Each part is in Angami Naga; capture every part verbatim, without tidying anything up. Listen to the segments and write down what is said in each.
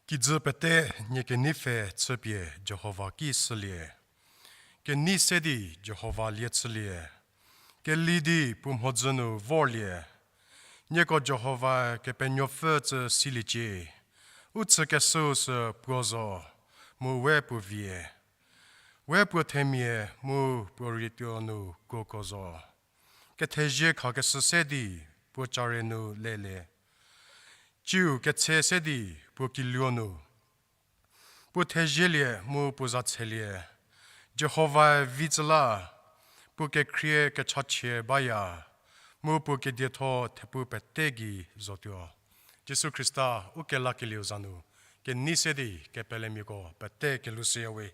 Kijü pete nie kenei pfhe chüpie Jihova ki shülie. Kenei se di Jihova lie chülie. Keli di puo mhodzü nu vorlie. Nieko Jihova Kepenuopfü tsü siliecie. U chükeshüu sü puo zo, mu we puo vie. We puo themia mu puo rietuo nu kuoko zo. Kethezie khakeshü se di puo care nu lelie. Ciu ketshe se di puo kiluo nu. Puo thezielie mu puo za tshelie. Jihovae vi tsü la, puo kekhrie kechachie baya, mu puo kedietho thepu pete gei zotuo. Jisu Khrista u kelakelieu za nu, kenei se di kepelemiako pete kelhoushüyawe.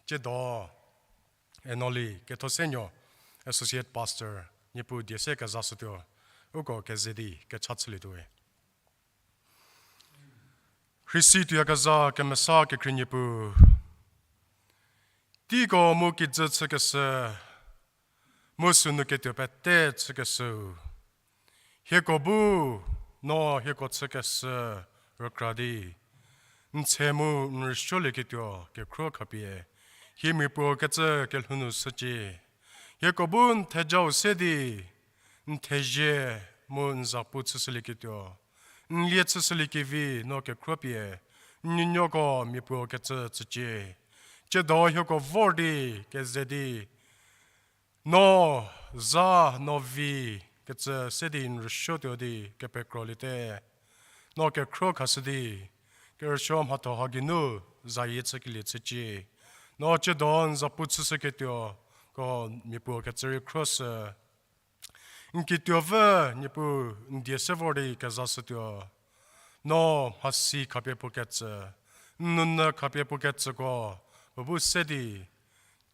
Tsiedo, Enoli Kethosenuo, Associate Pastor, Niepuu die se kezashütuo, uko keze di kecha chülietuowe. Rhisi tuoyakezha kemesa kekhrie Niepuu, teiko mu kijü chükeshü, mu sünu ketuo pete chükeshüu, hieko bu no hieko chükeshü rükra di, n tshe mu n rüsuolieketuo kekhruo khapie, hie miapuo kecü kelhou nu shücie. Hieko bu n thejau se di, n thezie mu n zapu chüshülieketuo, n lie chüshüliekevi no kekhruo pie, n nuonuoko miapuo kecü tsücie. Tsiedo hieko vor di, keze di, no za, no vi kecü se di n rüsuotuo di kepekroliete. No kekhruo khashü di, kerüsuo mhatho ha geinu zayie chükelie chücie. No tsiedo n zapu chüshüketuoko miapuo kecü rei khruoshü. N kituopfü Niepuu n die se vor di kezashütuo. No mhasi khapie puo kecü, n nounyü khapie puo kecüko, puo bu se di,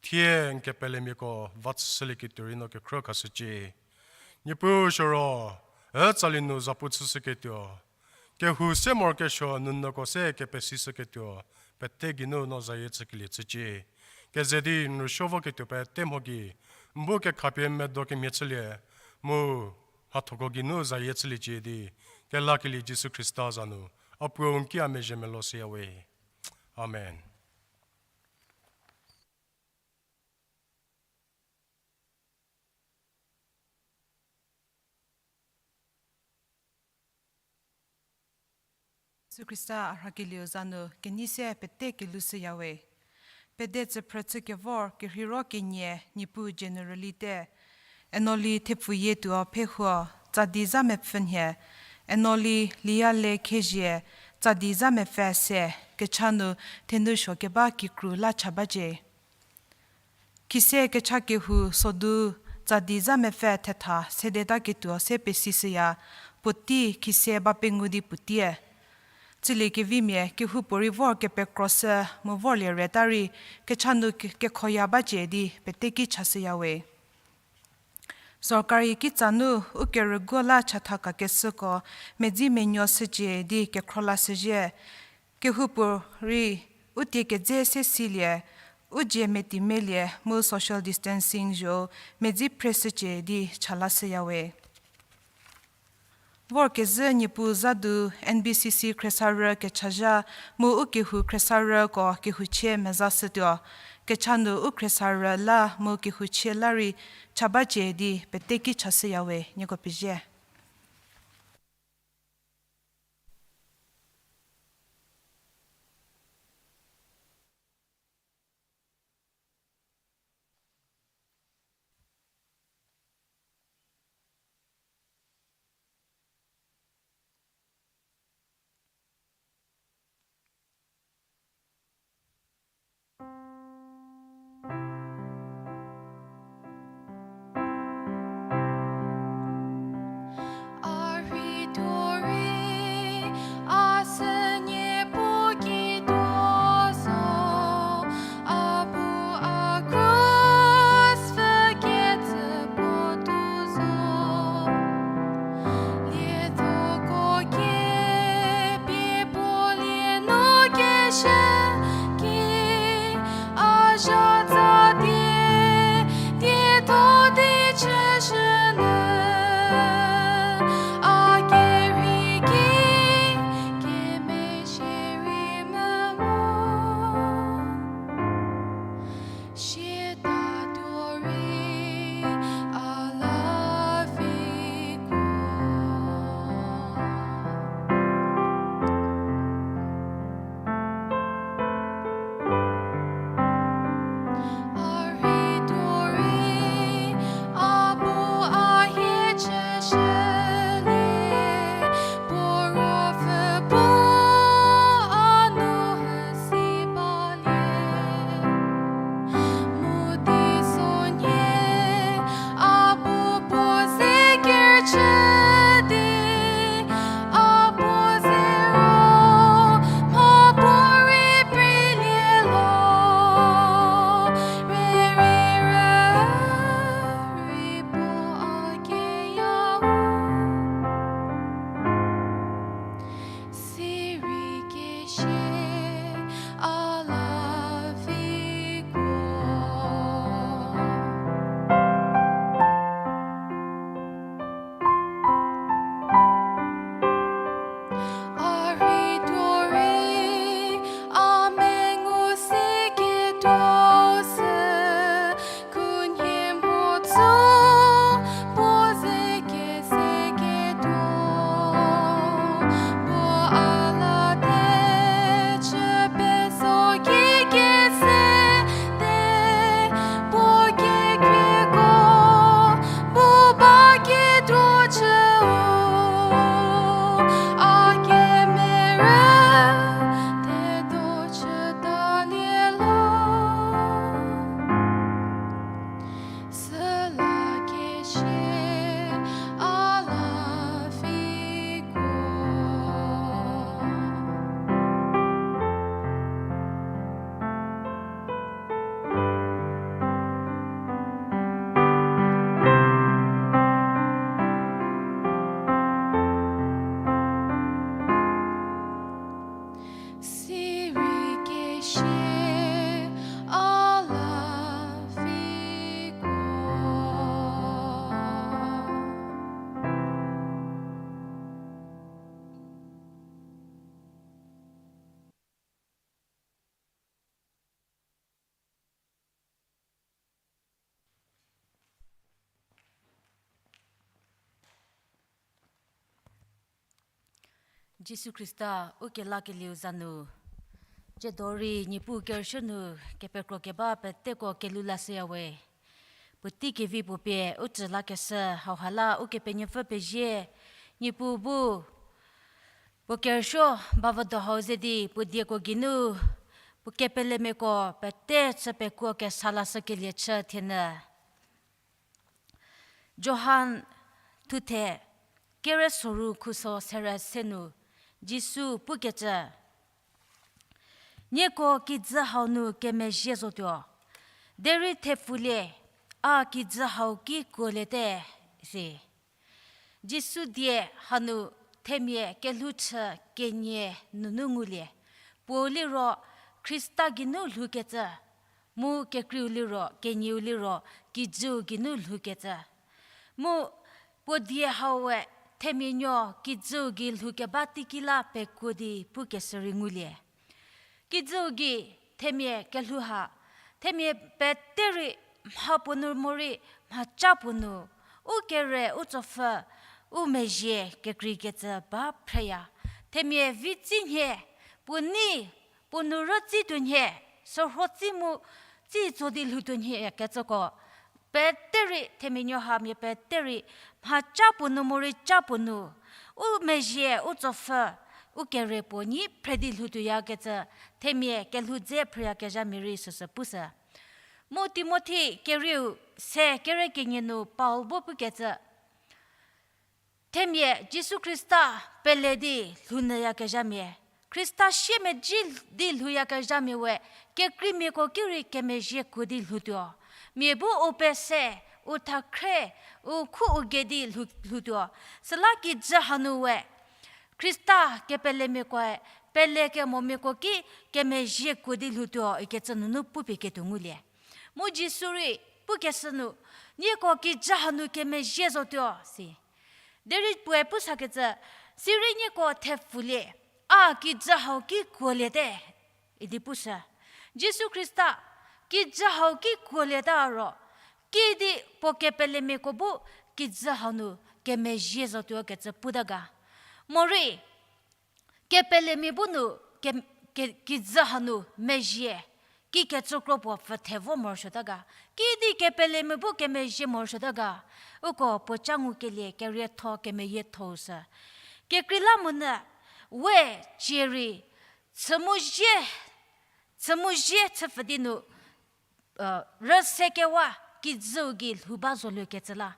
thie n kepelemiako va chüshülieketuo rei no kekhruo khashücie. Niepuu suoro, e tsali nu zapu chüshüketuo, kehou se morokesuo nounyüko se kepesishüketuo, pete geinu no zayie chükelie chücie. Keze di n rüsuo voketuo pete mho gei, n bu kekhapie medo kemhie chülie, mu mhathoko geinu zayie chüliecie di, kelakelie Jisu Khrista za nu, a Puo n ki a mezhie meloshüyawe. Amen. Jisu Khrista a rhakelieu za nu kenei se pete kelhoushüyawe. Pede tsüphrü chükevor kerheiro kenie Niepuu generally te, Enoli Thepfuyie Tuo Phehuo, tsadi za mepfü nhie, Enoli Liyale Khezhie, tsadi za mepfü se, kecha nu thenou suo keba kikru la cha bacie. Khise kecha kehou sodu tsadi za mepfü thetha sedeta ketuo se pesishüya, puotei khise ba pengou di puoteie. Tsüliekevimia kehoupuorei vor kepekroshü mu vorlie reta rei kecha nu ke-, kekhoya bacie di pete ki chashüyawe. Sorkari kitsa nu u kerüguo la chatha kakeshüko medzi menuo shücie di kekhro lashüzhie. Kehoupuorei u tie kedze se silie, u dzie meti melie mu social distancing zho medzi phreshücie di cha lashüyawe. Vorkezhü Niepuu za du N B C C khriesarü kechazha mu u kehou khriesarüko kehouchie mezashütuo, kecha nu u khriesarü la mu kehouchie la rei cha bacie di pete ki chashüyawe. Nieko pezie. Jisu Khrista u kelakelieu za nu, tsiedo rei Niepuu kerüsuo nu kepekro keba peteko kelhou lashüyawe. Puotei kevi puo pie u tsü lakeshü hauha la Ukepenuopfü pezie. Niepuu bu puo kerüsuo bavüdo hau ze di puo dieko geinu, puo kepelemiako pete chü pekuo kesa lashükelie chü thienyü. Johan thuthe kere soru khuso sere se nu, Jisu pukecü, Nieko kijü hau nu kemezhie zotuo, derei thepfulie, a kijü hau ki kuoliete, si. Jisu die hanu themia kelhou chü kenie nunu ngulie. Puou liro Khrista geinu lhoukecü, mu kekreiu liro, kenieu liro, kijüu geinu lhoukecü. Mu puo die haue themia nuo kijüu gei lhoukeba teiki la pekuo di pukeshü rei ngulie. Kijüu gei themia kelhou ha, themia pete rei mha puo nu morei mhaca puo nu, u kere u tsopfü, u mezhie kekreikecü ba phreya. Themia vi tsi nhie, puo nei, puo nu rütsi tuo nhie, sürho tsi mu tsi tso di lhou tuo nhie kecüko, pete rei themia nuo hamia pete rei mhaca puo nu morei ca puo nu, u mezhie u tsopfü, u kere puo nyi phre di lhou tuoyakecü, themia kelhou dze phreyakezhamia rei süsü pushü. Mu Timothi kerieu se kere kenie nu Paul bu pukecü, themia Jisu Khrista pele di lhounyüyakezhamia, Khrista siemedzi di lhouyakezhamia we, kekreimiako ki rei kemezhie kuo di lhoutuo. Mia bu u pese, u thakhre, u khu u ge di lhou, lhoutuo. Süla kijü hanu we, Khrista kepelemiakoe, pelekemomiako ki kemezhie kuo di lhoutuo ikecü nunu pupie ketuo ngulie. Mu Jisu rei pukeshü nu, nieko kijü hanu kemezhie zotuo, si. Derei puoe pusakecü, sirei nieko thepfulie, a kijü hau ki kuoliete, idi pushü. Jisu Khrista, kijü hau ki kuolieta ro, kidi puo kepelemiako bu kijü hau nu kemezhie zotuo kecü puta ga. Morei, kepelemia bu nu ke, ke, kijü hanu mezhie, ki kecükro puo pfü the vo morosuota ga. Kidi kepelemia bu kemezhie morosuota ga. Uko puo ca ngukelie kerietho kemeyiethou sü. Kekreilamonyü, we cie rei, chü mu zie, chü mu zie chüpfü di nu, rüsekewa kijüu gei lhou ba zoliekecü la.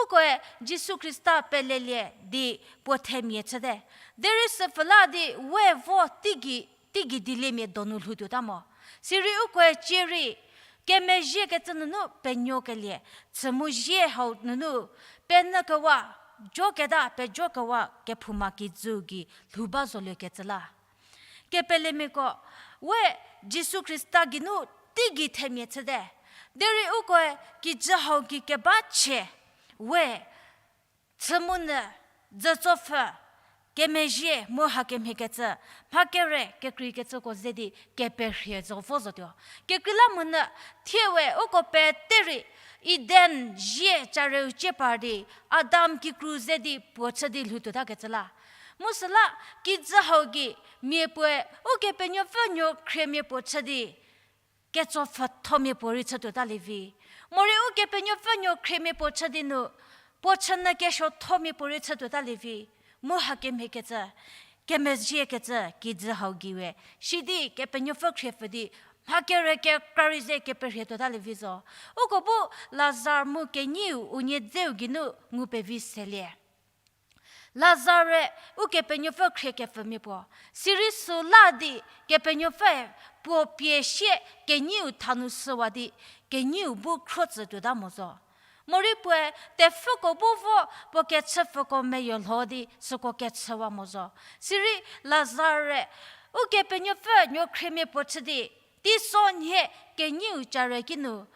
Ukoe Jisu Khrista pelelie di puo themia chüte. Derei süpfü la di we vo teigei, teigei dieliemia donu lhoutuota mo. Sirei ukoe cie rei, kemezhiekecü nunu penuokelie, chü mu zie hau nunu, penyükewa, joketa, pejokewa kephouma kijüu gei lhou ba zoliekecü la. Kepelemiako, we Jisu Khrista geinu teigei themia chüte. Derei ukoe kijü hau gei keba chie, we, chü mu nyü, dzütsopfü, kemezhie mu hakemhiekecü, mha kere kekreikecüko ze di keperhie zo vo zotuo. Kekreilamonyü, thie we uko pete rei, Eden zie careu cie par di, Adam kikru ze di puo chü di lhoutuotakecü la. Mu süla, kijü hau gei, mia puoe, Ukepenuopfü nuo khriemia puo chü di, ketsopfhüthomia puo rei chütuotalie vi. Morei Ukepenuopfü nuo khriemia puo chü di nu, puo chünyü kesuothomia puo rei chütuotalie vi. Mu hakemhiekecü, kemezhiekecü kijü hau gei we, sidi Kepenuopfü khriepfü di, mha kere kekra rei ze keperhie tuotalie vi zo. Uko bu Lazar mu kenyiu unie dzeu geinu ngu pevi selie. Lazar-e Ukepenuopfü khrie kepfümia puo. Sirei süla di Kepenuopfüe puo pie sie kenyiu thanu shüwa di, kenyiu bu khro tsü tuota mo zo. Morei puoe tepfüko bu vo puo kechüpfüko meyo lho di süko kechüwa mo zo. Sirei Lazar-e Ukepenuopfü nuo khriemia puo chü di, teiso nhie kenyiu care kinu,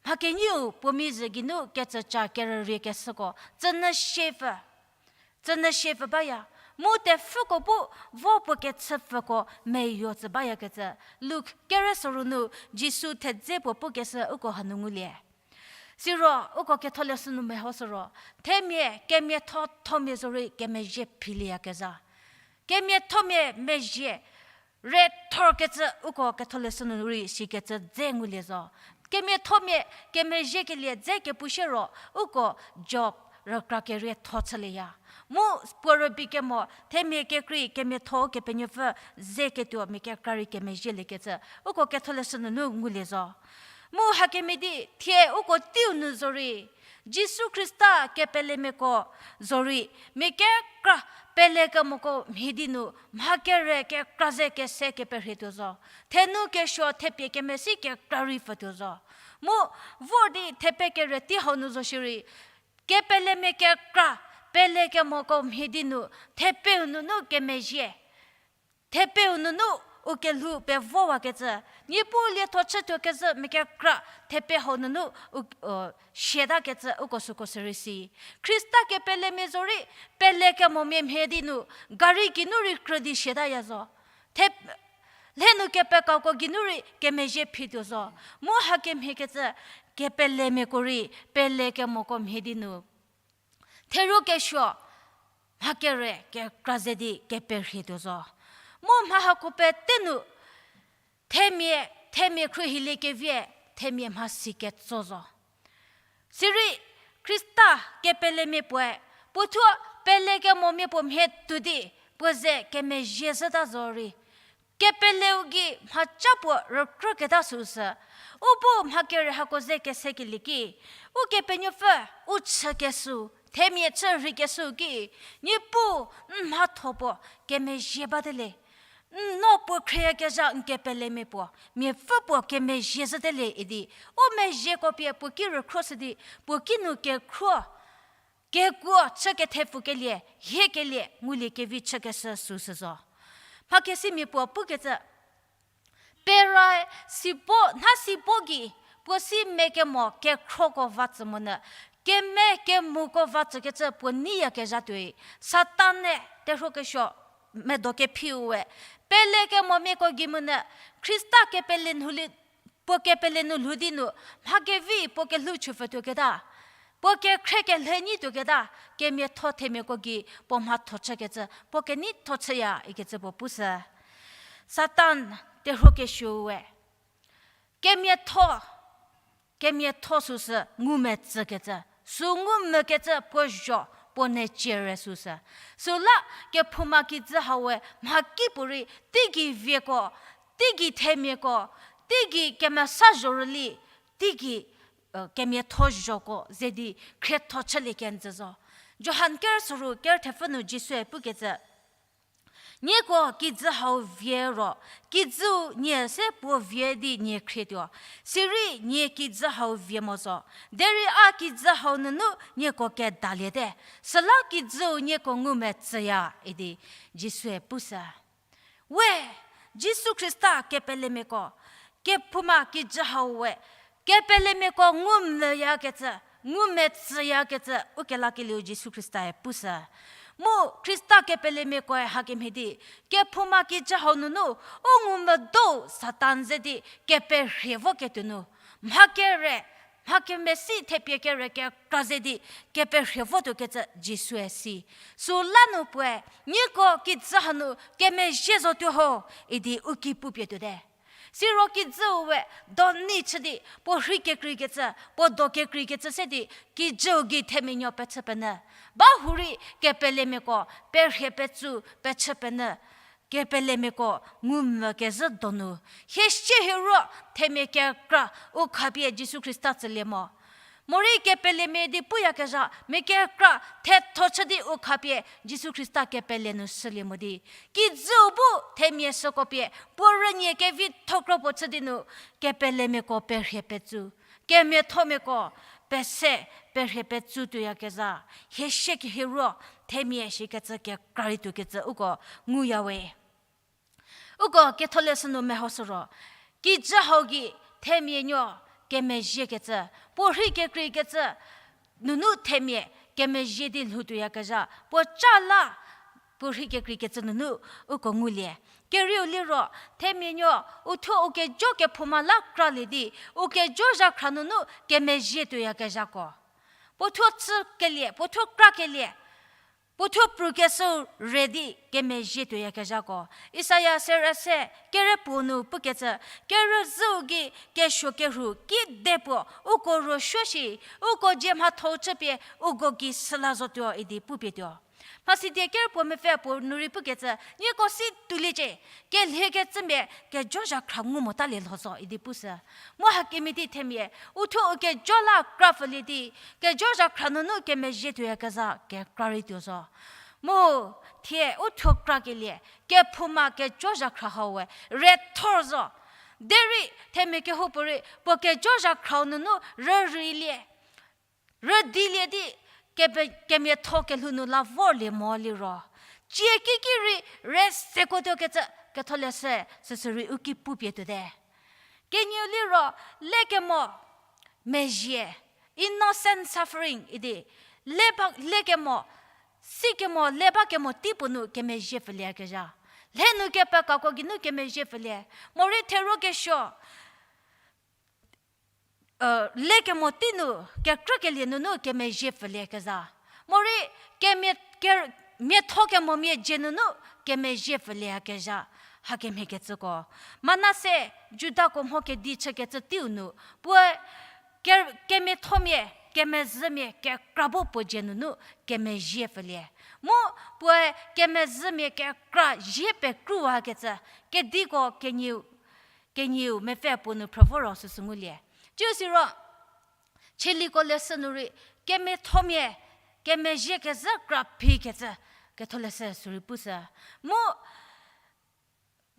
mha kenyiu puo miezhü geinu kecüca kerüriekeshüko, tsünyü siepfü, tsünyü siepfü baya, mu tepfüko bu vo puo kechüpfüko meyo tsü bayakecü, Luk kere soru nu Jisu thedze puo pukeshü uko hanu ngulie. Siro uko ketholeshü nu mehoshü ro, themia kemiathothomia zorei kemezhie philieyakezha. Kemiathomia mezhie rethorkecü uko ketholeshü nu rei sikecü dze ngulie zo. Kemiathomia kemezhiekelie dze kepushie ro uko Job rükra kerietho chülieya. Mu puo rübei kemo themia kekrei kemiatho Kepenuopfü ze ketuo mia kekra rei kemezhieliekecü uko ketholeshü nunu ngulie zo. Mu hakemhie di thie uko teiu nu zorei, Jisu Khrista kepelemiako zorei, mia kekra pelekemoko mhie di nu mha kere kekra ze kese keperhietuo zo. Thenu kesuo thepie kemesi kekra rei pfütuo zo. Mu vor di thepe kere tei hau nu zo shierei, kepelemia kekra pelekemoko mhie di nu thepeu nunu kemezhie, thepeu nunu u kelhou pevowakecü, Niepuu lietho chütuo kezhü mia kekra thepe hau nunu u, siatakecü uko süko sürei si. Khrista kepelemia zorei, pelekemomia mhie di nu gari geinu rei krü di siataya zo. The, lhenu kepekako geinu rei kemezhie phituo zo. Mu hakemhiekecü kepelemiako rei pelekemoko mhie di nu theru kesuo mha kere kekra ze di keperhietuo zo. Mu mha hako pete nu themia, themia khruohilie kevie, themia mhasi ketso zo. Sirei Khrista kepelemia puoe, puothuo pelekemomia puo mhie tuo di, puo ze kemezhie zhüta zorei, kepeleu gei mhaca puo rükrüketa süsü, u bu mha kere hako ze kesekelie ki, Ukepenuopfü u chükeshüu, themia chü rheikeshüu ki, Niepuu n mhatho puo kemezhie bate le. N no puo khrieyakezha n kepelemia puo, miapfü puo kemezhie zhüte le idi, u mezhieko pie puo ki rükhro shü di, puo ki nu kekhro, kekuo chü kethepfukelie, hiekelie, ngulie kevi chükeshü süsü zo. Mhakesimia puo pukecü, perae sibo, nha sibo gei, puo si mekemo kekhroko va tsü monyü, keme kemuko va tsükecü puo neiyakezha tuoi, Satan-e terhuo kesuo medo kephiu we, pelekemomiako gei monyü, Khrista kepele lhoulie, puo kepele nu lhou di nu, mha kevi puo kelhou chüpfütuoketa, puo kekhrie kelhe nyituoketa, kemiatho themiako gei puo mhatho chükecü, puo keneitho chüya ikecü puo pushü. Satan terhuo kesuo we, kemiatho, kemiatho süsü ngumetsükecü, sü ngumvükecü puo zho, puo neciere süsü. Süla kephouma kijü hau we mhakipuorei, teigei vieko, teigei themiako, teigei kemesa zhorüli, teigei, kemiatho zhoko ze di khrietho chülie kenjü zo. Johan ker soru ker thepfü nu Jisue pukecü, nieko kijü hau vie ro, kijüu nie se puo vie di nie khrietuo, sirei nie kijü hau vie mo zo. Derei a kijü hau nunu nieko kedaliete, süla kijüu nieko ngumetsüya idi Jisue pushü. We, Jisu Khrista kepelemiako, kephouma kijü hau we, kepelemiako ngumvüyakecü, ngumetsüyakecü, ukelakelieu Jisu Khristae pushü. Mu Khrista kepelemiakoe hakemhie di, kephouma kijü hau nunu, u ngumvü dou Satan ze di keperhie voketuo nu, mha kere, mha kemesi thepie kere kekra ze di keperhie votuokecü Jisue si. Süla nu puoe, nieko kijü hanu kemezhie zotuo ho, idi u ki pupie tuote. Siro kijüu we doni chü di, puo rhei kekreikecü, puo do kekreikecü se di, kijüu gei themianuo pechü penyü. Ba hurei kepelemiako perhie petsu pechü penyü. Kepelemiako ngumvü kezhü donu, hie sie hie ro themia kekra u khapie Jisu Khrista tsülie mo. Morei kepelemia di puyakezha mia kekra thetho chü di u khapie Jisu Khrista kepele nu shülie mo di, kijüu bu themia süko pie puo rünie kevitho kro puo chü di nu kepelemiako perhie petsu, kemiathomiako pese perhie petsu tuoyakezha, hie sie kehiro themia shikecü kekra rei tuokecü uko nguya we. Uko ketholeshü nu mehoshü ro, kijü hau gei themianuo kemezhiekecü, puo rhei kekreikecü nunu themia kemezhie di lhou tuoyakezha puo ca la, puo rhei kekreikecü nunu uko ngulie. Kerieu liro, themianuo uthuo u kejo kephouma la kralie di, u kejo zhakhra nunu kemezhie tuoyakezhako, puo thuo chükelie, puo thuo krakelie, puothuo prukeshüu re di kemezhie tuoyakezhako. Isaia sere se kere puo nu pukecü, kerüzhüu gei kesuo kerhu kide puo uko ruosuo shi, uko dzie mhathou chüpie uko gei süla zotuo idi pupie tuo. Mhasidie kere puo mepfü puo nu rei pukecü, nieko si tuoliecie, kelhiekecümia kejo zhakhra ngu motalie lho zo idi pushü. Mu hakemhie di themia, uthuo u kejo la kra pfülie di, kejo zhakhra nunu kemezhie tuoyakezha kekra rei tuo zo. Mu thie uthuo krakelie, kephouma kejo zhakhra hau we rethor zo. Derei themia kehoupuorei puo kejo zhakhrau nunu rürülie, rüdilie di, kebe-, kemiatho kelhou nu la vorlie mo liro, cie kiki rei re sekuotuokecü Ketholeshü süsürei u ki pupie tuote. Kenieu liro, lekemo mezhie, innocent suffering idi, leba, lekemo, sikemo, lebakemo tei puo nu kemezhie pfülieyakezha. Lhe nu kepekako geinu kemezhie pfülie. Morei therokesuo, lekemo tei nu kekrükelie nunu kemezhie pfülieyakezha. Morei kemia-, ke-, miatho kemomia dzie nunu kemezhie pfülieyakezha. Hakemhiekecüko, Manase, Judako mho kedi chükecü teiu nu, puoe ke-, kemiathomia, kemezhümia kekra bu puo dzie nunu kemezhie pfülie. Mu puoe kemezhümia kekra zie pekruwakecü, kediko kenieu, kenieu mepfü puo nu phrü vo ro süsü ngulie. Tsiu siro, Chieliko leshü nu rei, kemiathomia, kemezhie kezhü kra phikecü, Ketholeshü sürei pushü. Mu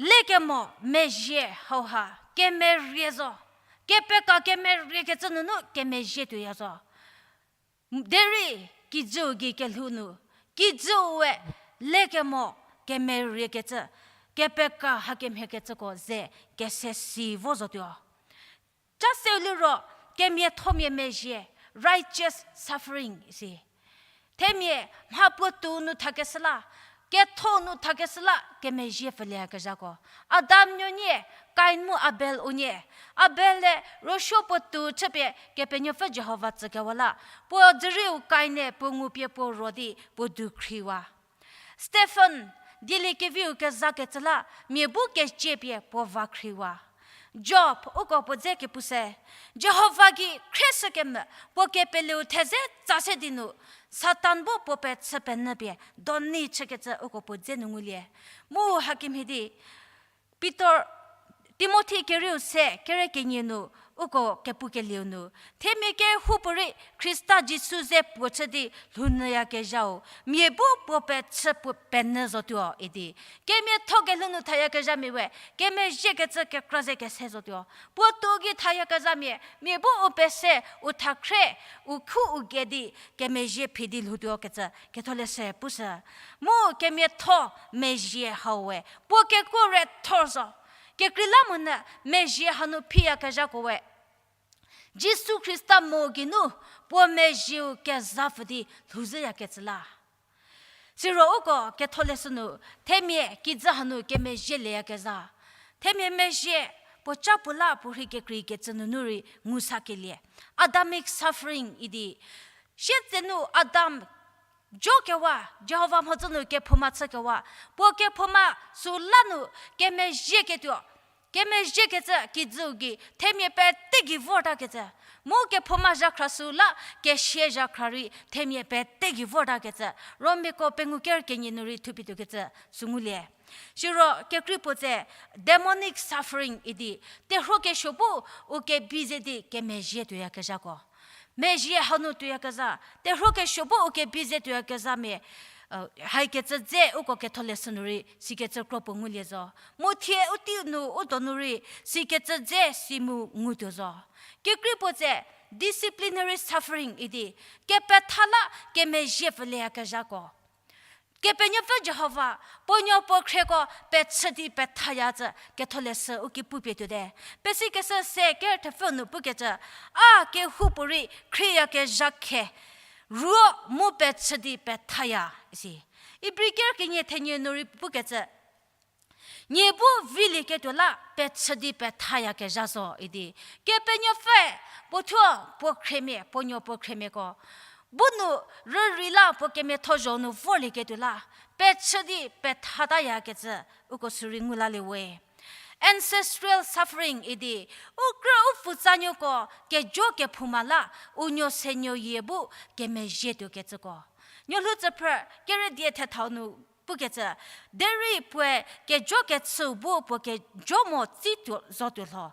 lekemo mezhie hauha kemerie zo, kepeka kemeriekecü nunu kemezhie tuoya zo. Derei kijüu gei kelhou nu, kijüu we lekemo kemeriekecü, kepeka hakemhiekecüko ze kese si vo zotuo. Cha seu liro, kemiathomia mezhie, righteous suffering isi. Themia mha puotou nu thakeshü la, ketho nu thakeshü la kemezhie pfülieyakezhako. Adam nuonie, Kain mu Abel unie. Abel-e ruosuo puotou chüpie Kepenuopfü Jihova tsükewa la, puo dzürieu Kain-e puo ngupie puo ro di puo du khriwa. Stephen, dieliekeviu kezakecü la, mia bu keciepie puo va khriwa. Job, uko puo dze kepu se, Jihova gei khrieshü kemvü, puo kepeleu theze tsa se di nu, Satan bu puo pechü penyü pie doni chükecü uko puo dze nu ngulie. Mu hakemhie di, Pitor, Timothi kerieu se kere kenie nu, uko kepukelieu nu, themia kehoupuorei Khrista Jisu ze puo chü di lhounyüyakezhau, mia bu puo pechü puo penyü zotuo idi. Kemiatho kelhou nu thayakezhamia we, kemezhiekecü kekra ze kese zotuo. Puotou gei thayakezhamia, mia bu u pese, u thakhre, u khu u ge di, kemezhie phi di lhoutuokecü, Ketholeshü pushü. Mu kemiatho mezhie hau we, puo kekuo rethor zo. Kekreilamonyü mezhie hanu phiyakezhako we, Jisu Khrista mo geinu puo mezhieu kezapfü di lhouzhüyakecü la. Siro uko Ketholeshü nu, themia kijü hanu kemezhie leyakezha. Themia mezhie, puo ca puo la puo rhei kekreikecü nunu rei ngu sakelie. Adamic suffering idi. Sietsenu Adam jokewa, Jihova mhodzü nu kephouma chükewa, puo kephouma süla nu kemezhieketuo, kemezhiekecü kijüu gei themia pete gei vortakecü, mu kephouma zhakhra süla kesia zhakhra rei themia pete gei vortakecü, Romiako pengou ker kenie nu rei thupie tuokecü sü ngulie. Siro kekrei puo tse demonic suffering idi, terhuo kesuo bu u kebi ze di kemezhie tuoyakezhako. Mezhie hanu tuoyakezha, terhuo kesuo bu u kebi ze tuoyakezhamia, haikecü dze uko Ketholeshü nu rei sikecü kro puo ngulie zo. Mu thie u tei nu u donu rei sikecü dze si mu ngutuo zo. Kekrei puo tse disciplinary suffering idi, kepetha la kemezhie pfüliyakezhako. Kepenuopfü Jihova, puo nuo puo khrieko pechü di pethaya cü Ketholeshü u ki pupie tuote. Pesikeshü se ker thepfü nu pukecü, a kehoupuorei khrieyakezha khe, ruo mu pechü di pethaya, isi. Ibri ker kenie thenie nu rei pukecü, nie bu vilieketuo la pechü di pethayakezha zo idi. Kepenuopfüe puo thuo puo khriemia, puo nuo puo khriemiako bu nu rürei la puo kemiatho zho nu vorlieketuo la, pechü di pethatayakecü, uko sürei ngu lalie we. Ancestral suffering idi, u krü u pfutsanuoko kejo kephouma la, u nuo se nuoyie bu kemezhietuokecüko. Nuolhou tsüphrü kere die thethau nu pukecü, derei puoe kejo kechüu bu puo kejo mo tsi tuo, zotuo lho.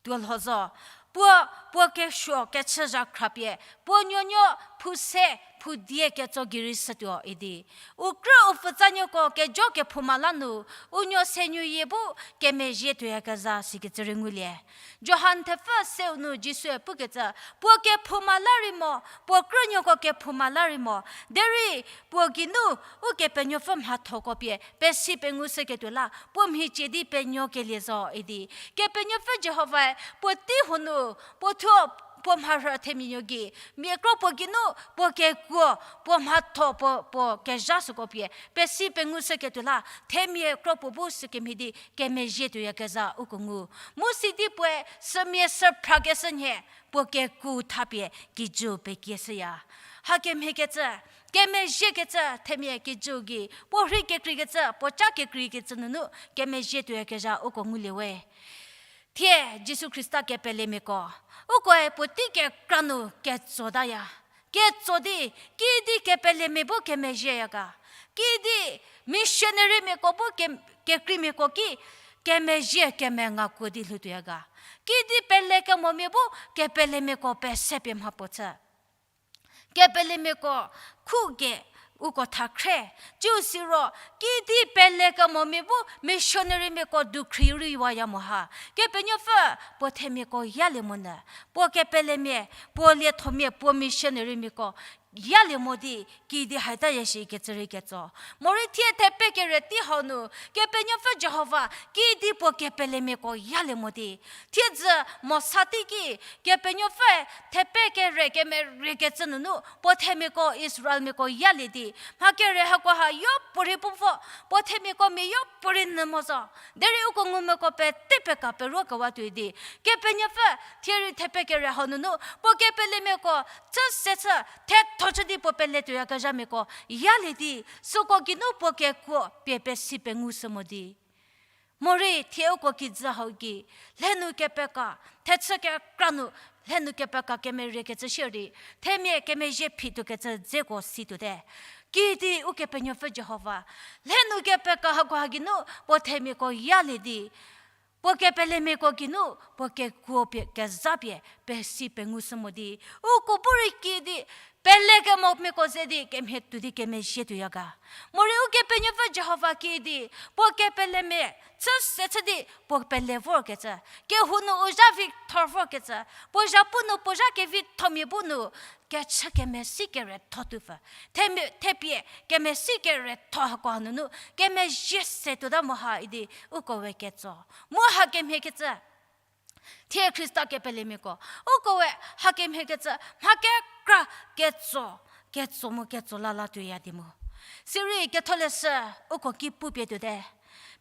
Tuo lho zo, puo, puo kesuo kechü zhakhra pie, puo nuonuo phu se, phu die ketso gei rei shütuo idi. U krü u pfutsanuoko kejo kephouma la nu, u nuo se nuoyie bu kemezhietuoyakezha sikecü rei ngulie. Johan thepfü seu nu Jisue pukecü, puo kephouma la rei mo, puo krünuoko kephouma la rei mo, derei puo geinu Ukepenuopfü mhathoko pie pesi pengushüketuo la, puo mhicie di penuokelie zo idi. Kepenuopfü Jihovae puotei huo nu, puo thuo, puo mharhü themia nuo gei, mia kro puo geinu, puo kekuo, puo mhatho, puo, puo kezha süko pie pesi pengushüketuo la, themia kro puo bu sükemhie di kemezhietuoyakezha uko ngu. Mu sidi puoe sümia sü phrakeshü nhie, puo kekuo thapie kijüu pekieshüya. Hakemhiekecü, kemezhiekecü themia kijüu gei, puo rhei kekreikecü, puo ca kekreikecü nunu kemezhietuoyakezha uko ngulie we. Thie Jisu Khrista kepelemiako, ukoe puotei kekra nu ketsotaya. Ketso di, kiüdi kepelemia bu kemezhieya ga. Kiüdi missionarymiako bu ke-, kekreimiako ki kemezhie kemengakuo di lhoutuoya ga. Kiüdi pelekemomia bu kepelemiako pese pie mhapuo chü. Kepelemiako khu ge uko thakhre, ciu siro, kiüdi pelekemomia bu missionarymiako dukhri reiwaya mo ha. Kepenuopfü puo themiako yalie monyü, puo kepelemia, puo liethomia, puo missionarymiako yalie mo di, kiüdi haitaya shikecü rei ketso. Morei thie thepe kere tei hau nu, Kepenuopfü Jihova kiüdi puo kepelemiako yalie mo di. Thiedzü Mosa teiki, Kepenuopfüe thepe kere kemeriekecü nunu puo themiako Israelmiako yalie di. Mha kere hakoha yopuorei pu vo, puo themiako mia yopuorei nyü mo zo. Derei uko ngumvüko pete peka peruokewa tuoi di. Kepenuopfü thie rei thepe kere hau nunu puo kepelemiako chü se chü, thetho chü di puo peletuoyakezhamiako yalie di. Süko geinu puo kekuo pie pesi pengushü mo di. Morei thie uko kijü hau gei, lhenu kepeka, thechü kekra nu, lhenu kepeka kemeriekecü shierei, themia kemezhie phituokecü dzeko situote. Kiüdi Ukepenuopfü Jihova lhenu kepeka hakoha geinu puo themiako yalie di, puo kepelemiako geinu puo kekuo pie kezha pie pesi pengushü mo di. Uko bu rei kiüdi pelekemomiako ze di kemhie tuo di kemezhie tuoya ga. Morei Ukepenuopfü Jihova kiüdi puo kepelemia chü se chü di puo pele vorkecü, kehou nu u zha vi thor vorkecü, puo zhapu nu puo zha kevithomia bu nu kechü kemesi keretho tuopfü, themia, thepie kemesi keretho hakoha nunu kemezhie se tuota mo ha idi uko we ketso. Mu hakemhiekecü, thie Khrista kepelemiako, uko we hakemhiekecü mha kekra ketso, ketso mu ketso la la tuoya di mu. Sirei Ketholeshü uko ki pupie tuote.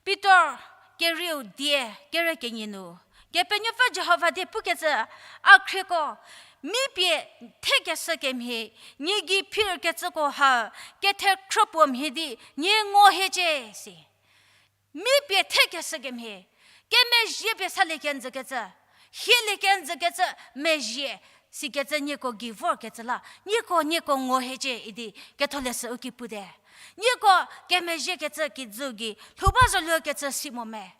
Pitor kerieu die kere kenie nu, Kepenuopfü Jihova die pukecü, a khrieko, mi pie thekeshü kemhie, nie gei phirkecüko ha, kethekhrüpuo mhie di nie ngohiecie si. Mi pie thekeshü kemhie, kemezhie pie salie kenjükecü, hielie kenjükecü, mezhie, sikecü nieko gei vorkecü la, nieko, nieko ngohiecie idi Ketholeshü u ki pute. Nieko kemezhiekecü kijü gei lhou ba zoluokecü si mo me.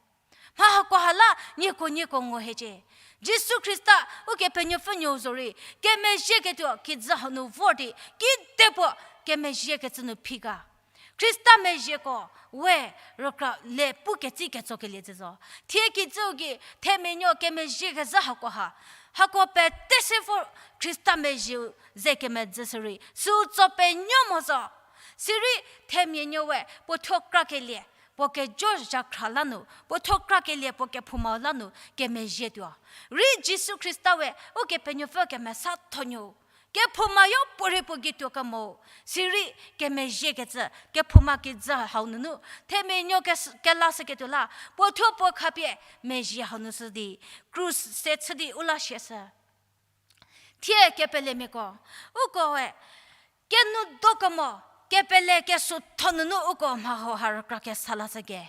Mha hakoha la nieko, nieko ngohiecie. Jisu Khrista Ukepenuopfü nuou zorei, kemezhieketuo kijü hau nu vor di, kidepuo kemezhiekecü nu phi ga. Khrista mezhieko we rükra le puketsi ketsokelie jü zo. Thie kijüu gei themia nuo kemezhiekezha hakoha, hako pete se vor Khrista mezhieu ze kemedzü sürei, süu tso penuo mo zo. Sirei themia nuo we puo thuo krakelie, puo kejo zhakhra la nu, puo thuo krakelie puo kephoumau la nu kemezhietuo. Rei Jisu Khrista we Ukepenuopfü kemesatho nuou, kephouma yopuorei puo gei tuo kemo, sirei kemezhiekecü, kephouma kijü hau nunu, themia nuo kes-, kelashüketuo la, puo thuo puo khapie mezhie hau nu shü di, krus se chü di u la siashü. Thie kepelemiako, ukoe kenu dokemo, kepele kesuotho nunu uko mha hauha rükra kesa lashüke.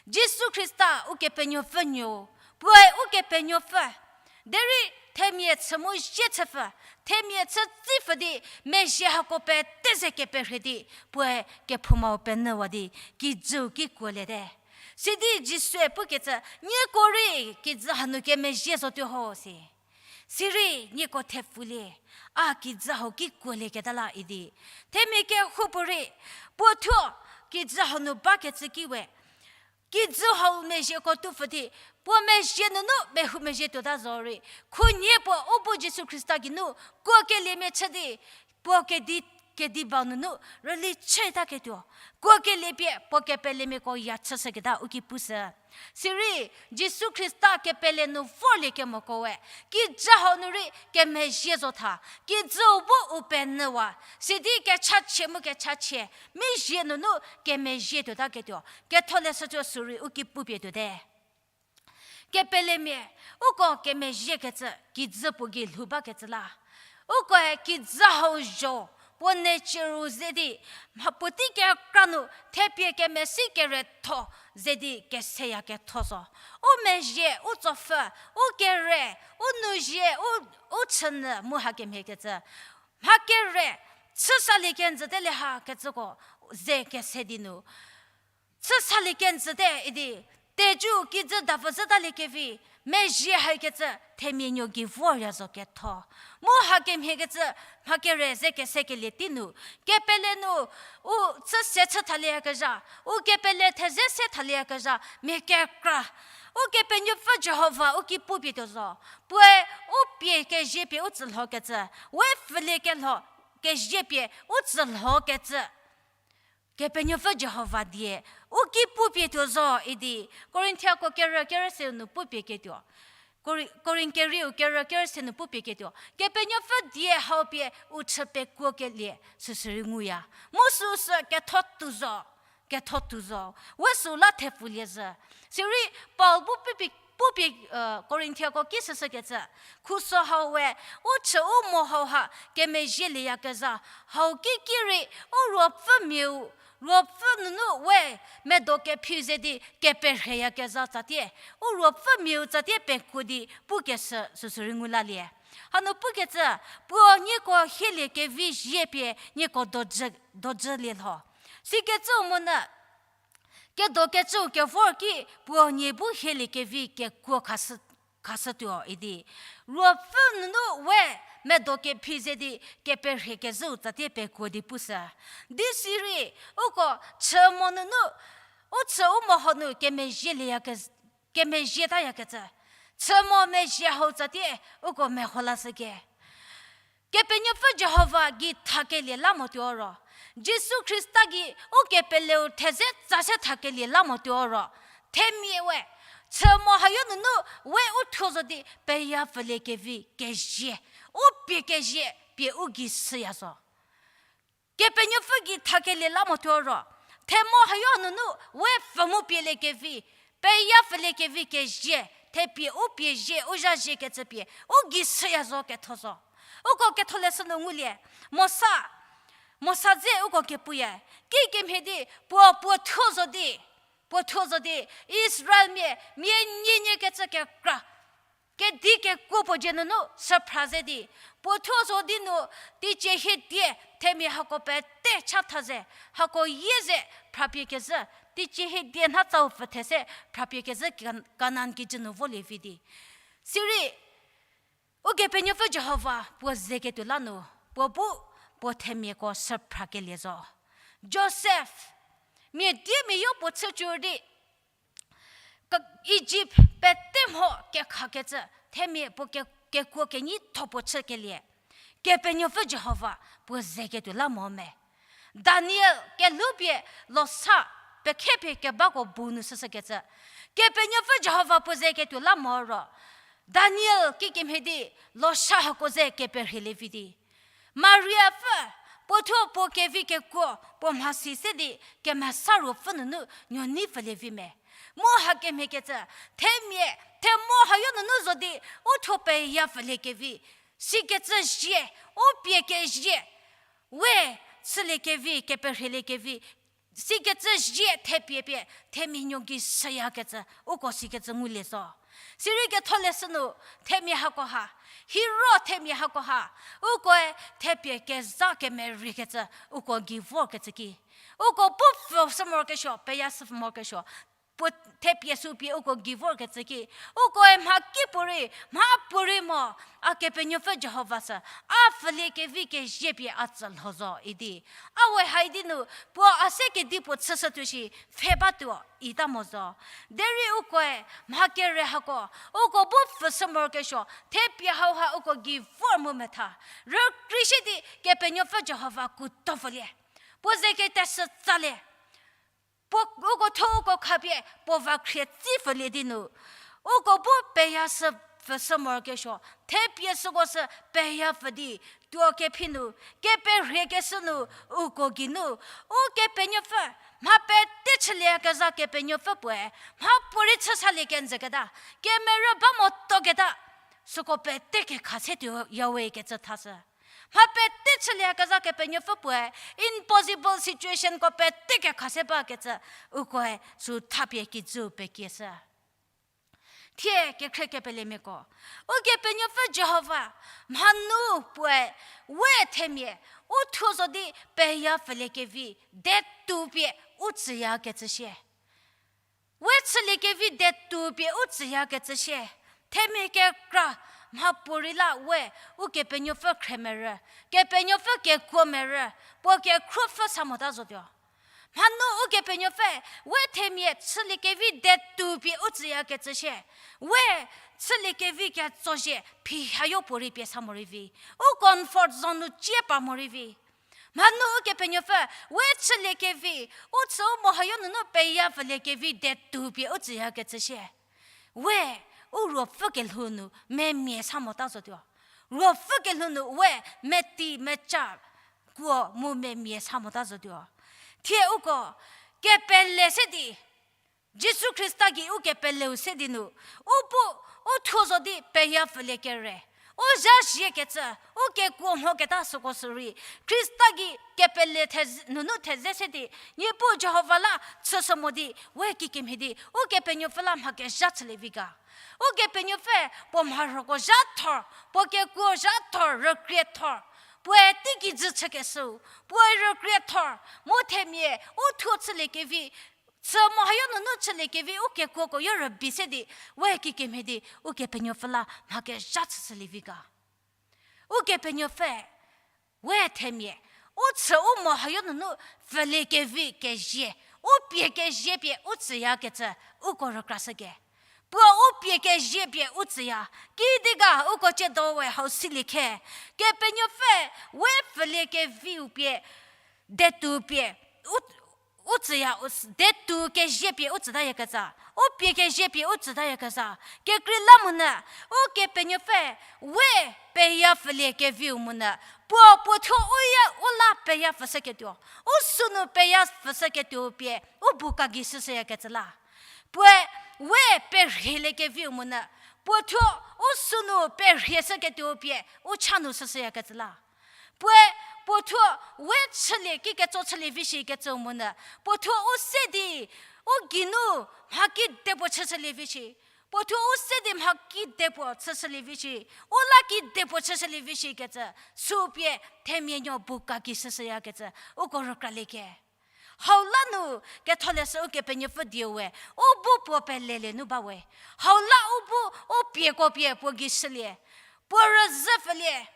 Jisu Khrista Ukepenuopfü nuo, puoe Ukepenuopfü. Derei themia chü mu zie chüpfü, themia chü tsipfü di mezhie hako pete ze keperhie di puoe kephoumau penyüwa di kijüu ki kuoliete. Sidi Jisue pukecü, nieko rei kijü hanu kemezhie zotuo ho si. Sirei nieko thepfulie, a kijü hau ki kuolieketa la idi. Themia kehoupuorei, puo thuo kijü hau nu bakecü ki we, kijü hau mezhieko tuo pfü di, puo mezhie nunu mehou mezhie tuota zorei, khunhie puo u bu Jisu Khrista geinu kuokeliemia chü di, puo kedi, kedi bau nunu rüli chütaketuo, kuokelie pie puo kepelemiako ya chüshüketa u ki pushü. Sirei Jisu Khrista kepele nu vorlie kemoko we, kijü hau nu rei kemezhie zo tha, kijüu bu u penyüwa, sidi kechachie mu kechachie, mezhie nunu kemezhie tuotaketuo, ketholeshütuo sürei u ki pupie tuote. Kepelemia, uko kemezhiekecü kijü puo gei lhou bakecü la. Ukoe kijü hau zho, puo nature-u ze di, mha puotei kekra nu thepie kemesi keretho ze di keseya ketho zo. U mezhie, u tsopfü, u kere, u nuzie, u, u chünyü mu hakemhiekecü. Mha kere, chüsalie kenjüte le hakecüko ze kese di nu. Chüsalie kenjüte idi, teju kijü dapfü zhütaliekevi, mezhie haikecü themia nuo gei vorya zo ketho. Mu hakemhiekecü mha kere ze kesekelie tei nu, kepele nu, u chü se chü thalieyakezha, u kepele theze se thalieyakezha, mia kekra. Ukepenuopfü Jihova u ki pupie tuo zo. Puoe u pie kezie pie u tsülhokecü, we pfüliekelho kezie pie u tsülhokecü. Kepenuopfü Jihova die, u ki pupie tuo zo idi, Korinthiako kerü kerü se nu pupie ketuo. Kori-, Korin kerieu kerü kerü se nu pupie ketuo. Kepenuopfü die hau pie u chü pekuokelie süsü rei nguya. Mu süsü ketho tuo zo, ketho tuo zo. We süla thepfulie zhü. Sirei Paul bu pupie, pupie, e, Korinthiako ki süsükecü. Khuso hau we, u chü u mo hauha kemezhielieyakezha, hau kiki rei, u ruopfümiau, ruopfü nunu we medo kephi ze di keperheyakezha tsatie, u ruopfümiau tsatie pekuo di pukeshü süsü rei ngu lalie. Hanu pukecü, puo nieko hieliekevi zie pie nieko dojü, dojülie lho. Sikecüu monyü, kedokecüu kevor ki puo nie bu hieliekevi kekuo khashü, khashütuo idi. Ruopfü nunu we medo kephi ze di keperhiekezhüu tsatie pekuo di pushü. Di sirei, uko chü mo nunu, u chü u mo hau nu kemezhielieya ke-, kemezhietayakecü. Chü mo mezhie hau tsatie uko meho lashüke. Kepenuopfü Jihova gei thakelie la motuo ro, Jisu Khrista gei ukepeleu theze tsa se thakelie la motuo ro, themia we, chü mo hayo nunu we u thuo zo di peya pfüliekevi kezie, u pie kezie pie u gei shüya zo. Kepenuopfü gei thakelie la motuo ro, themo hayo nunu we pfü mu pieliekevi, peya pfüliekevi kezie, thepie u pie zie, u zha ziekecü pie u gei shüya zo ketho zo. Uko ketholeshü nu ngulie, Mosa, Mosa dze uko kepuya, kikemhie di puo, puo thuo zo di, puo thuo zo di, Israelmia, mia nyinyie kecü kekra, kedi kekuo puo dzie nunu süphra ze di, puo thuo zo di nu, teicie hie die, themia hako pete chatha ze, hako yie ze, phrapie kezhü, teicie hie die nha tsau pfüthe se, phrapie kezhü Kan-, Kanan kijü nu volie vi di. Sirei, Ukepenuopfü Jihova puo zeketuo la nu, puo bu, puo themiako süphrakelie zo. Josef, mia diemia yo puo chü cü di, Ka-, Ijipt pete mho kekhakecü, themia puo ke-, kekuo kenyitho puo chükelie. Kepenuopfü Jihova puo zeketuo la mo me. Daniel kelhoupie losa pekhepie kebako bu nu süshükecü. Kepenuopfü Jihova puo zeketuo la mo ro. Daniel kikemhie di losa hako ze keperhielie vi di. Mariapfü, puo thuo puo kevi kekuo, puo mhasi se di, kemesa ruopfü nunu nuo nei pfülie vi me. Mu hakemhiekecü, themia, themo hayo nunu zo di, u thuo peya pfülie kevi, Sikecü zie, u pie kezie, we chüliekevi, keperhieliekevi, sikecü zie thepie pie, themia nuo gei süyakecü, uko sikecü ngulie zo. Sirei ketholeshü nu, themia hako ha, hiro themia hako ha, ukoe thepie kezha kemeriekecü, uko gei vorkecü ki. Uko bu pfü sü morokesuo, peya sü morokesuo, puo thepie sü pie uko gei vorkecü ki, ukoe mha kipuorei, mha puorei mo, a Kepenuopfü Jihova sü, a pfüliekevi kezie pie a tsü lho zo idi. A we haidi nu, puo a se kedipuo chüshütuo shi, pfhe batuo ita mo zo. Derei ukoe, mha kere hako, uko bu pfü sü morokesuo, thepie hauha uko gei vor mu metha. Rükrei shie di Kepenuopfü Jihova kuto pfülie. Puo ze keteshü tsalie. Puo uko thuo uko khapie puo va khrie tsi pfülie di nu, uko bu peya sü pfü sü morokesuo, thepie süko sü peya pfü di, tuo kephi nu, keperhiekeshü nu, uko geinu, Ukepenuopfü, mha pete chülieyakezha Kepenuopfü puoe, mha puorei chü salie kenjüketa, kemerü ba mo toketa, süko pete kekha se tuoyawe kecü thashü. Mha pete chülieyakezha Kepenuopfü puoe, impossible situationko pete kekha se bakecü, ukoe sü thapie kijü pekieshü. Thie kekhrie kepelemiako, Ukepenuopfü Jihova, mhanu puoe, we themia, u thuo zo di peya pfüliekevi, detu pie u tsüyakecü shie. We chüliekevi detu pie u tsüyakecü shie. Themia kekra mha puorei la we, Ukepenuopfü khremerü, Kepenuopfü kekuo merü, puo kekhrupfü sa mota zotuo. Mhanu Ukepenuopfü, we themia chüliekevi detu pie u tsüyakecü shie. We chüliekevi ketso zie phi hayo puorei pie sa morei vi. U comfort zone nu cie pa morei vi. Mhanu Ukepenuopfü, we chüliekevi, u chü u mo hayo nunu peya pfüliekevi detu pie u tsüyakecü shie. We, u ruopfü kelhou nu memia sa mota zotuo. Ruopfü kelhou nu we meti meca kuo mu memia sa mota zotuo. Thie uko, kepele se di, Jisu Khrista gei u kepeleu se di nu, u bu, u thuo zo di peya pfülie kere, u zha ziekecü, u kekuo mhoketa süko sürei, Khrista gei kepele theze-, nunu theze se di, Niepuu Jihova la chüshü mo di, we kikemhie di, Ukepenuopfü la mha kezha chülie vi ga. Ukepenuopfü puo mharhoko zha thor, puo kekuo zha thor, rükrie thor, puoe teikijü chükeshüu, puoe rükrie thor, mu themia, u thuo chüliekevi, chü mo hayo nunu chüliekevi u kekuoko yo rübei se di, we kikemhie di Ukepenuopfü la mha kezha chüshülie vi ga. Ukepenuopfü, we themia, u chü u mo hayo nunu pfüliekevi kezie, u pie kezie pie u tsüyakecü, uko rükrashüke. Puo u pie kezie pie u tsüya, kidi ga uko ciedo we hau silie khe, Kepenuopfü, we pfüliekeviu pie, detu pie, u, u tsüya, u s-, detu kezie pie u tsütayakecü, u pie kezie pie u tsütayakecü, kekreilamonyü, Ukepenuopfü, we peya pfüliekeviu monyü, puo, puo thuo u ya, u la peya pfüshüketuo, u sünu peya pfüshüketuo pie, u bu ka gei shüshüyakecü la. Puoe, we perhieliekeviu monyü, puo thuo u sünu perhieshüketuo pie, u cha nu shüshüyakecü la. Puoe, puo thuo, we chülie, kiketso chülie vi shikecüu monyü, puo thuo u se di, u geinu, mha kidepuo chüshülie vi shi. Puo thuo u se di mha kidepuo chüshülie vi shi. U la kidepuo chüshülie vi shikecü, sü pie, themia nuo bu ka gei shüshüyakecü, uko rükralie khe. Hau la nu, ketholeshü Ukepenuopfü die we, u bu puo pelelie nu ba we. Hau la u bu, u pieko pie puo gei shülie. Puo rüzhü pfülie,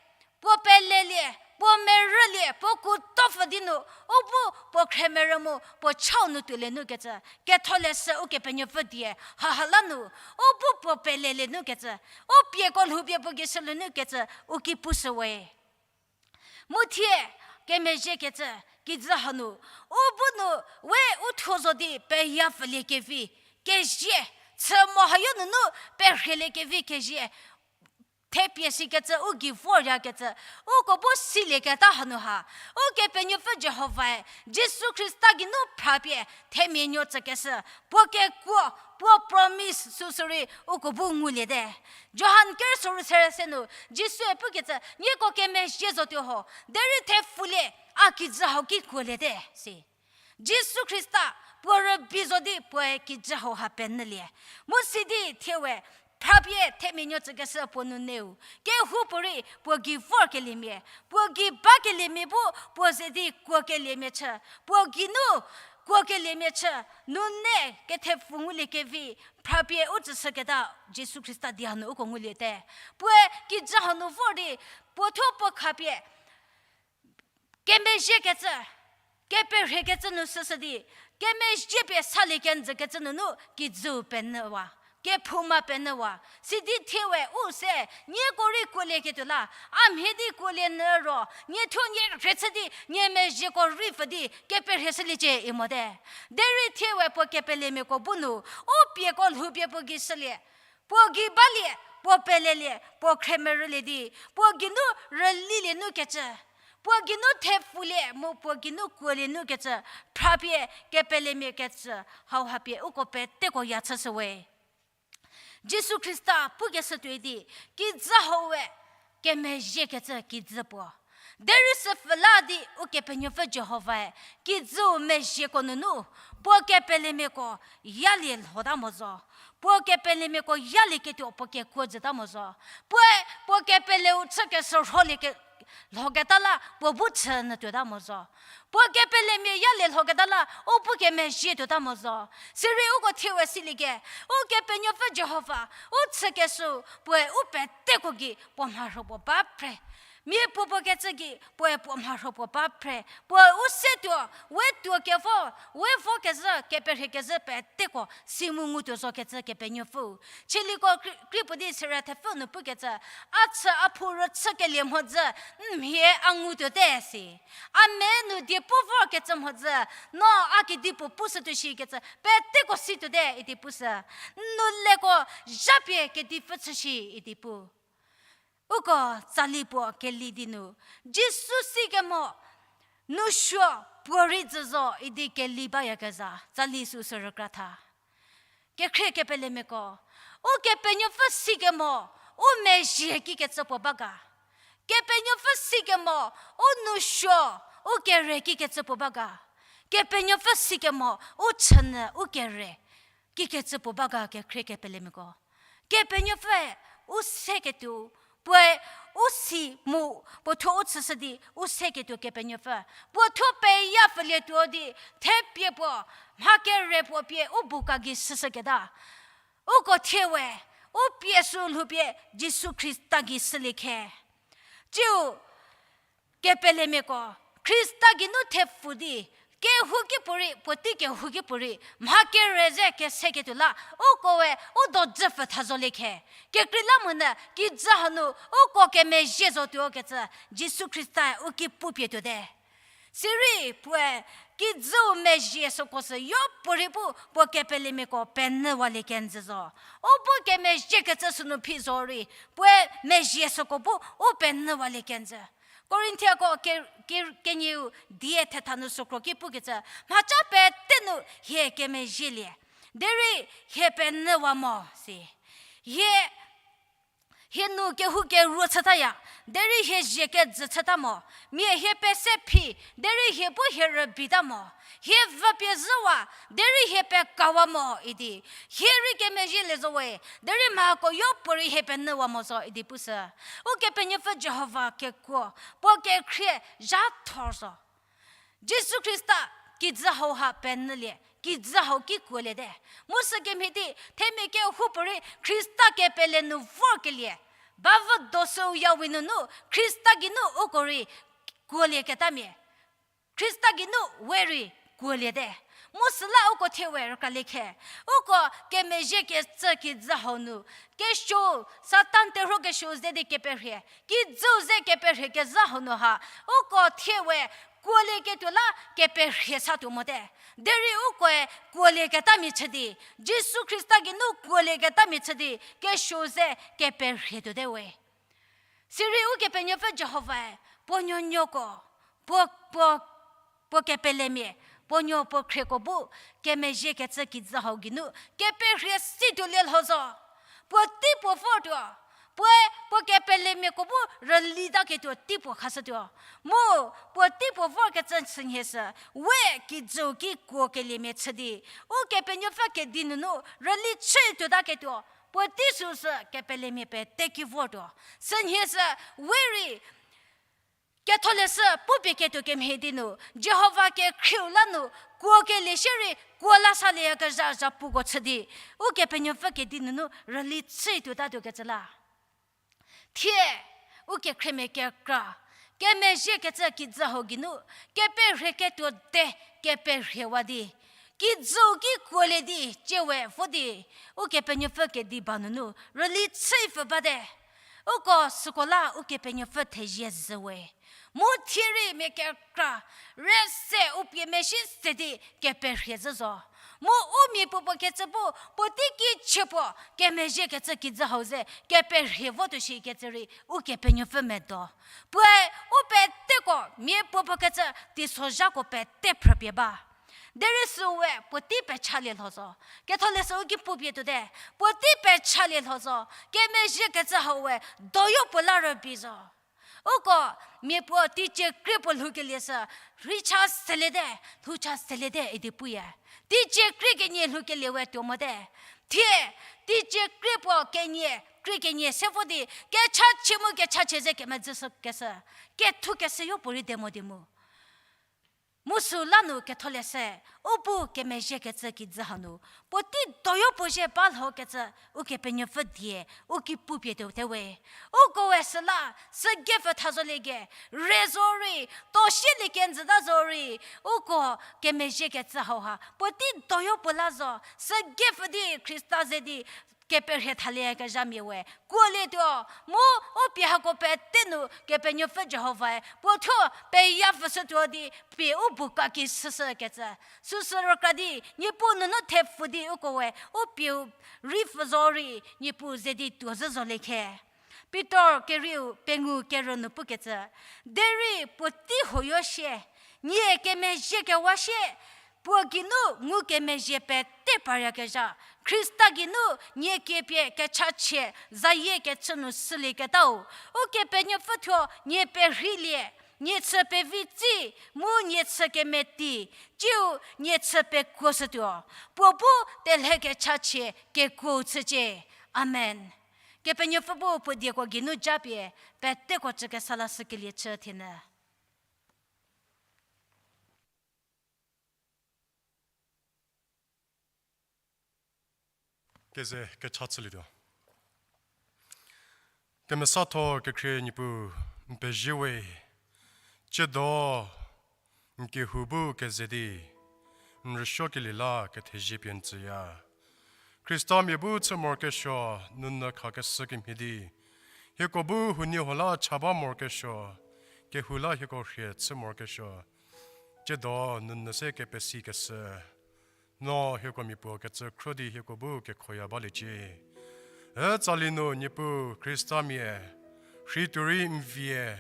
puo pelelie, puo merülie, puo kuto pfü di nu, u bu puo khremerü mu, puo chau nu tuolie nukecü, ketholeshü Ukepenuopfü die, haha la nu, u bu puo pelelie nukecü, u pieko lhoupie puo gei shülie nukecü, u ki pushü we. Mu thie, kemezhiekecü, kijü hanu, u bu nu, we u thuo zo di peya pfüliekevi, kezie, chü mo hayo nunu perhieliekevi kezie, thepie shikecü u gei voryakecü, uko bu silieketa hanu ha, Ukepenuopfü Jihovae, Jisu Khrista geinu phrapie, themia nuo tsükeshü, puo kekuo, Puo promise süsürei uko bu nguliete. Johan ker soru serie se nu, Jisue pukecü, nieko kemezhie zotuo ho, derei thepfulie, a kijü hau ki kuoliete, si. Jisu Khrista, puo rübei zo di puoe kijü hau ha penyülie. Mu sidi thie we, phrapie themia nuo tsükeshü puo nuneu, kehoupuorei puo gei vorkeliemia, puo gei bakeliemia bu puo ze di kuokeliemia chü, puo geinu kuokeliemia chü, nune kethepfu nguliekevi, phrapie u tsüshüketa Jisu Khrista die hanu uko nguliete. Puoe kijü hanu vor di, puo thuo puo khapie, kemezhiekecü, keperhiekecü nu süsü di, kemezhie pie salie kenjükecü nunu kijüu penyüwa, kephouma penyüwa, sidi thie we u se, nieko rei kuolieketuo la, a mhie di kuolie nyü ro, nie thuo nie rhie chü di, nie mezhieko rei pfü di, keperhie shüliecie i mote. Derei thie we puo kepelemiako bu nu, u pieko lhoupie puo gei shülie, puo gei balie, puo pelelie, puo khremerülie di, puo geinu rülilie nu kecü, puo geinu thepfulie mu puo geinu kuolie nu kecü, phrapie kepelemia kecü, hauha pie uko peteko ya chüshüwe. Jisu Khrista pukeshü tuoi di, kijü hau we kemezhiekecü kijü puo. Derei süpfü la di Ukepenuopfü Jihovae kijüu mezhieko nunu, puo kepelemiako yalie lhota mo zo. Puo kepelemiako yalieketuo puo kekuo jüta mo zo. Puoe puo kepeleu chükeshürholie ke lhoketa la puo bu chü nyü tuota mo zo. Puo kepelemia yalie lhoketa la u bu kemezhie tuota mo zo. Sirei uko thie we silie ke, Ukepenuopfü Jihova, u chükeshü, puoe u peteko gei puo mharhü puo ba phre. Mia puopuo kecü gei puoe puo mharhü puo ba phre. Puoe u se tuo, we tuo kevo, we vo kezhü, keperhie kezhü peteko si mu ngu tuo zo kecü Kepenuopfüu. Chieliko kri-, kri puo di Siria thepfü nu pukecü, a chü a phu rüchükelie mhodzü, n mhie a ngu tuote si. A me nu die pu vorkecü mhodzü, no a kedipuo pushütuo shikecü, peteko si tuote idi pushü. N nou leko zhapie kedipfü chü shi idi pu. Uko tsali puo keli di nu, Jisu sikemo, nousuo puorei jü zo idi keli bayakezha, tsali süsü rükra tha. Kekhrie kepelemiako, Ukepenuopfü sikemo, u mezhie kikecü puo ba ga. Kepenuopfü sikemo, u nousuo, u kere kikecü puo ba ga. Kepenuopfü sikemo, u chünyü, u kere kikecü puo ba ga kekhrie kepelemiako. Kepenuopfüe u seketuo, puoe u si mu, puo thuo u chüshü di u seketuo Kepenuopfü. Puo thuo peyapfülietuo di, thepie puo, mha kere puo pie u bu ka gei shüshüketa. Uko thie we, u pie sü lhoupie Jisu Khrista gei shülie khe. Tsiu, kepelemiako, Khrista geinu thepfu di, kehouki puorei, puotei kehouki puorei, mha kere ze keseketuo la, uko we, u do dzüpfü tha zolie khe. Kekreilamonyü, kijü hanu, uko kemezhie zotuo kecü, Jisu Khristae u ki pupie tuote. Sirei puoe, kijüu mezhie süko sü yopuorei bu, puo kepelemiako penyüwalie kenjü zo. U bu kemezhie kecü sünu phi zorei, puoe mezhie süko bu, u penyüwalie kenjü. Korinthiako ke-, ke-, kenieu die thetha nu sükro ki pukecü, mhaca pete nu hie kemezhielie. Derei hie penyüwa mo si. Hie, hie nu kehou keruo chütaya, derei hie zhie kejü chüta mo. Mia hie pese phi, derei hie bu hie rübeita mo. Hie vü pie zhüwa, derei hie pekawa mo idi. Hie rei kemezhielie zo we, derei mhako yopuorei hie penyüwa mo zo idi pushü. Ukepenuopfü Jihova kekuo, puo kekhrie zha thor zo. Jisu Khrista kijü hauha penyülie, kijü hau ki kuoliete. Mu sükemhie di, themia kehoupuorei Khrista kepele nu vorkelie, bavü do süu yawi nunu, Khrista geinu uko rei kuolieketamia. Khrista geinu we rei kuoliete. Mu süla uko thie we rükalie khe. Uko kemezhie kecü kijü hau nu, kesuo, Satan terhuo kesuo ze di keperhie, kijüu ze keperhie kezha hau nu ha, uko thie we kuolieketuo la keperhie satuo mote. Derei ukoe kuolieketamia chü di, Jisu Khrista geinu kuolieketamia chü di, kesuo ze keperhie tuote we. Sirei Ukepenuopfü Jihovae, puo nuonuoko, puo, puo, puo kepelemia, puo nuo puo khrieko bu kemezhiekecü kijü hau geinu keperhie situolie lho zo. Puotei puo vortuo, puoe puo kepelemiako bu rülitaketuo tei puo khashütuo. Mu puotei puo vorkecü sünhie sü, we kijüu ki kuokeliemia chü di, Ukepenuopfü kedi nunu rüli chütuotaketuo, puotei süu sü kepelemia pete ki vortuo. Sünhie sü, we rei Ketholeshü pupie ketuo kemhie di nu, Jihova kekhrieu la nu, kuokelie shierei kuo la salieyakezha zhapuko chü di, Ukepenuopfü kedi nunu rüli chütuotatuo kecü la. Thie, ukekhriemia kekra, kemezhiekecü kijü hau geinu, keperhie ketuo de, keperhiewa di, kijüu ki kuolie di, tsie we vo di, Ukepenuopfü kedi ba nunu rüli chüpfü bate. Uko süko la Ukepenuopfü thezie zhü we. Mu thie rei mia kekra, rüse u pie meshie se di keperhie zhü zo. Mu u mia puopuo kecü bu, puotei ki chie puo, kemezhiekecü kijü hau ze, keperhie votuo shikecü rei, Ukepenuopfü medo. Puoe, u peteko, mia puopuo kecü, teisozhako pete phrüpie ba. Derei süu we puotei pechalie lho zo. Ketholeshü u ki pupie tuote, puotei pechalie lho zo. Kemezhiekecü hau we, doyo puo la rübei zo. Uko, mia puo teicie krie puo lhoukelie sü, rei cha seliete, lhou cha seliete idi puya. Teicie krie kenie lhoukelie we tuo mote. Thie, teicie krie puo kenie, krie kenie se vo di, kechachie mu kechachie ze kemedzü sü kesü, kethukeshüyo puorei de mo di mu. Mu süu la nu Ketholeshü, u bu kemezhiekecü kijü hanu, puotei doyo puo zhie ba lhokecü, Ukepenuopfü die, u ki pupie tuote we. Uko we süla, sügepfü tha zolie ge, re zorei, tosielie kenjüta zorei, uko kemezhiekecü hauha, puotei doyo puo la zo, sügepfü di Khrista ze di, keperhie thaliekezhamia we kuolietuo, mu u pie hako pete nu Kepenuopfü Jihovae puo thuo peyapfüshütuo di pie u bu kaki shüshükecü. Süsü rükra di, Niepuu nunu thepfü di uko we, u pieu rei pfü zorei, Niepuu ze di tuo zhü zolie khe. Pitor kerieu pengou kerü nu pukecü, derei puotei huoyo sie, nie kemezhiekewa sie, puo geinu ngukemezhie pete paryakezha, Khrista geinu nie kiepie kechachie zayie kechü nu shülieketau, Ukepenuopfü thuo nie perheilie, nie chü pevi tsi, mu nie chü kemeti, tsiu nie chü pekuoshütuo, puo bu telhe kechachie kekuou chücie. Amen. Kepenuopfü bu puo dieko geinu japie, peteko tsükesa lashükelie chü thienyü. Keze kecha chülietuo. Kemesatho kekhrie Niepuu, n pezie we, tsiedo n kehou bu keze di, n rüsuokelie la kethezie pie n tsüya. Khristamia bu chü morokesuo, nunu khakeshü kemhie di, hieko bu huoniehuo la cha ba morokesuo, kehou la hieko rhie chü morokesuo, tsiedo nunu se kepesikeshü, no hieko mia puo kecü khro di hieko bu kekhoya baliecie. Ütsali nu Niepuu Khristamia, rhei tuo rei n vie,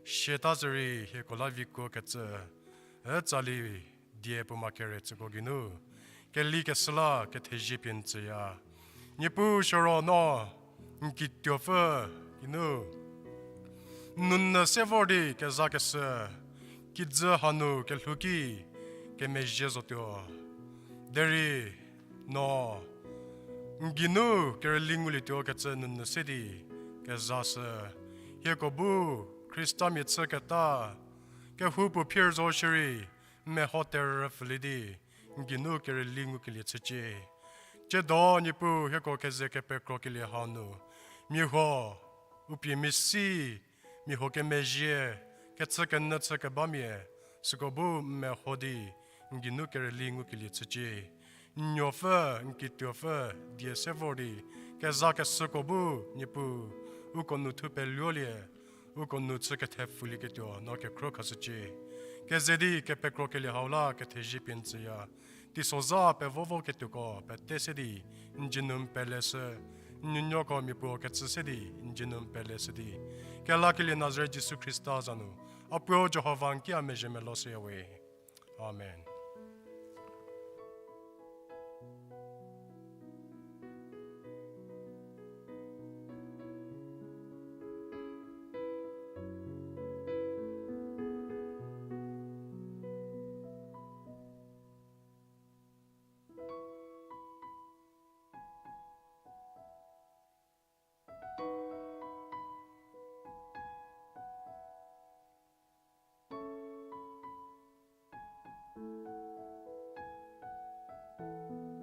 siata zorei hieko la vikuo kecü, ütsali die puoma kere tsüko geinu, kelikeshü la kethezie pie n tsüya. Niepuu siro no, n kituopfü geinu, n nunu se vor di kezakeshü, kijü hanu kelhou ki, kemezhie zotuo. Derei, no, n geinu kerüli ngulietuo kecü nunu se di, kezashü, hieko bu, Khristamia chüketa, kehoupuo phir zo shierei, n meho terü pfülie di, n geinu kerüli ngukelie chücie. Tsiedo Niepuu hieko keze kepekrokelie hau nu, mia huo, u pie mia si, mia huo kemezhie, kechükenyü chükebamia, süko bu n meho di, n geinu kerüli ngukelie chücie. N nuopfü, n kituopfü, die se vor di, kezakeshüko bu, Niepuu, uko nu thu peluolie, uko nu chü kethepfulieketuo no kekhro khashücie. Keze di kepekrokelie hau la kethezie pie n tsüya. Teisozha pevo voketuoko pete se di, n geinu n peleshü, n nuonuoko mia puo kecü se di, n geinu n peleshü di, kelakelie Nazaret Jisu Khrista za nu, a Puo Jihova n ki a mezhie meloshüya we. Amen.